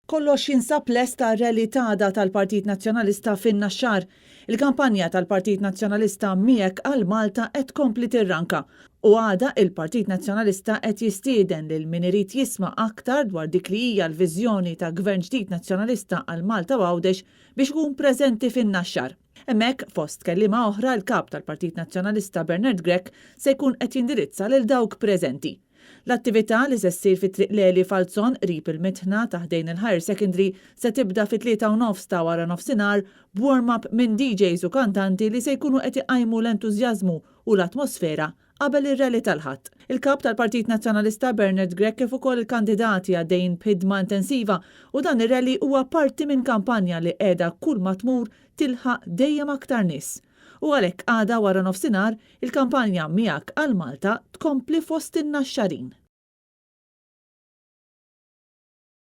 Kollox jinsab lest għar-rally t'għada tal-Partit Nazzjonalista fin-Naxxar. Il-kampanja tal-Partit Nazzjonalista Miegħek għal Malta qed tkompli tirranka u għada il-Partit Nazzjonalista qed jistieden lil min irid jisma' aktar dwar dik li hija l-viżjoni ta' Gvern ġdid Nazzjonalista għal Malta u Għawdex biex ikun preżenti fin-Naxxar. Hemmhekk, fost kelliema oħra, l-Kap tal-Partit Nazzjonalista Bernard Grech se jkun qed jindirizza lil dawk preżenti. L-attività, li se ssir fi Triq Leli Falzon qrib il-Mitħna ta' ħdejn il-Higher Secondary, se tibda fit-tlieta u nofs ta' waranofsinhar b'warm-up minn DJs u kantanti li se jkunu qed iqajmu l-entużjażmu u l-atmosfera qabel ir-rally tal-Ħadd. Il-Kap tal-Partit Nazzjonalista Bernard Grech kif ukoll il-kandidati għaddejjin b'ħidma intensiva u dan ir-rally huwa parti minn kampanja li qiegħda kull ma tmur tilħaq dejjem aktar nies. U għalhekk għada waranofsinhar il-kampanja Miegħek għal Malta tkompli fost in-Naxxarin.